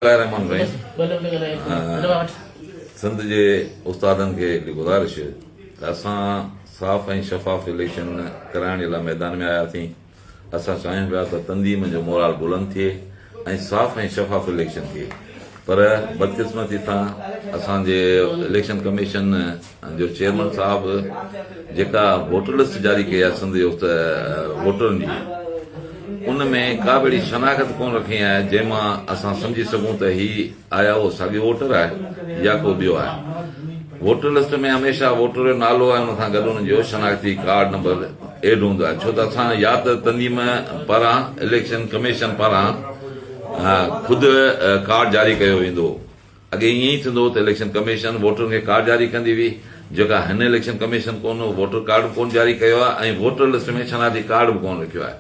الله الرحمٰن الرحيم سنڌ جي استادن کي هڪڙي گذارش ته اسان صاف ۽ شفاف اليڪشن ڪرائڻ جي لاء ميدان ۾ آياسين اسان چاهيون پيا ته تنظيم جو مورال بلند ٿئي ۽ صاف ۽ شفاف اليڪشن ٿئي پر بدقسمتي سان اسان جي اليڪشن ڪميشن جو چيئرمن صاحب جيڪا ووٽر لسٽ جاري ڪئي آهي سنڌ جي ووٽرن جي ان ۾ ڪا به اهڙي شناخت ڪونه رکي آهي جنهن مان اسان سمجهي سگهون ته هي آيا اهو ساڳيو ووٽر آهي يا ڪو ٻيو آهي. ووٽر لسٽ ۾ هميشه ووٽر جو نالو ۽ ان سان گڏ ان جو شناختي ڪارڊ نمبر ايڊ هوندو آهي ڇو ته اسان يا ته تنظيم پاران اليڪشن ڪميشن پاران خود ڪارڊ جاري ڪيو ويندو هو. اڳي ائين ئي ٿيندو هو ته اليڪشن ڪميشن ووٽرن کي ڪارڊ جاري ڪندي هئي، جيڪا هن اليڪشن ڪميشن ڪونه ووٽر ڪارڊ به ڪونه جاري ڪيو آهي ۽ ووٽر لسٽ ۾ شناختي ڪارڊ به ڪونه رکيو آهي.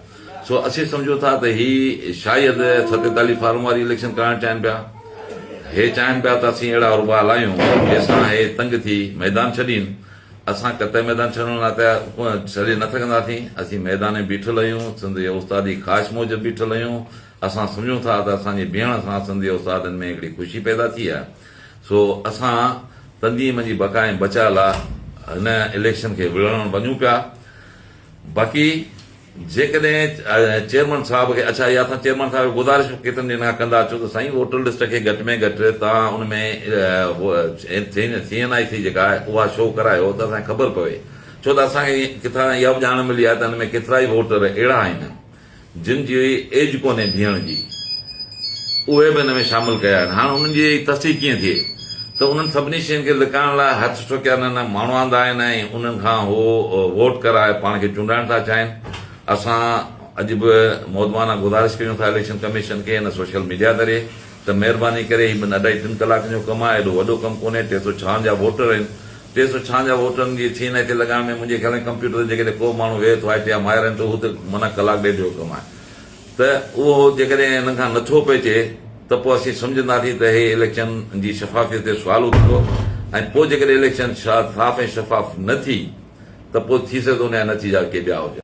سو اسين سمجهون ٿا ته هي شايد 47 فارم واري اليڪشن ڪرائڻ چاهين پيا. هي چاهين پيا ته اسين اهڙا حربا هلايون جنهن سان هي تنگ ٿي ميدان ڇڏين. اسان قطعي ميدان ڇڏڻ لاء تيار ڇڏي نه سگهنداسين. اسين ميدان ۾ بيٺل آهيون، سنڌ جي استادي خواهش موجب بيٺل آهيون. اسان سمجهون ٿا ته اسان جي بيهڻ سان سنڌي استادن ۾ هڪڙي خوشي پيدا ٿي آهي سو اسان تنظيم جي بقا ۽ بچاء لا هن اليڪشن کي وڙهڻ وڃون پيا باقي جيڪڏهن چيئرمن صاحب کي اڇا اها اسان چيئرمن صاحب کي گذارش به ڪيترن ڏينهن کان ڪندا اچون ته سائين ووٽر لسٽ کي گهٽ ۾ گهٽ توهان ان ۾ سي اين آء سي جيڪا آهي اها شو ڪرايو ته اسان کي خبر پوي ڇو ته اسان کي ڪٿان اها به ڄاڻ ملي آهي ته ان ۾ ڪيترائي ووٽر اهڙا آهن جن جي ايج ڪونهي بيهڻ جي اهي به ان ۾ شامل ڪيا آهن. هاڻ انهن جي تصديق ڪيئن ٿئي ته انهن سڀني شين کي لڪائڻ لاء هٿ ٺوڪيا نه نه ماڻهو آندا آهن ۽ انهن کان هو ووٽ ڪرائي پاڻ کي چونڊائڻ ٿا چاهين. اسان اڄ به مودمانه گذارش ڪريون ٿا اليڪشن ڪميشن کي هن سوشل ميڊيا ذريعي ته مهرباني ڪري هي ٻن اڍائي ٽن ڪلاڪن جو ڪم آهي ايڏو وڏو ڪم ڪونهي 356 ووٽر آهن 356 ووٽرن جي سين هتي لڳائڻ ۾ منهنجي خيال ۾ ڪمپيوٽر تي جيڪڏهن ڪو ماڻهو ويهي ٿو آء ٽي جا ماهر آهن ته هو ته معنيٰ ڪلاڪ ڏيڍ جو ڪم آهي ته اهو جيڪڏهن هنن کان نٿو پئي ته پوء اسين سمجهنداسين ته هي اليڪشن جي شفافيت تي سوال اٿندو ۽ پوء جيڪڏهن اليڪشن صاف ۽ شفاف نه ٿي ته پوء ٿي سگهي ٿو ان جا نتيجا ڪي ٻيا هجن.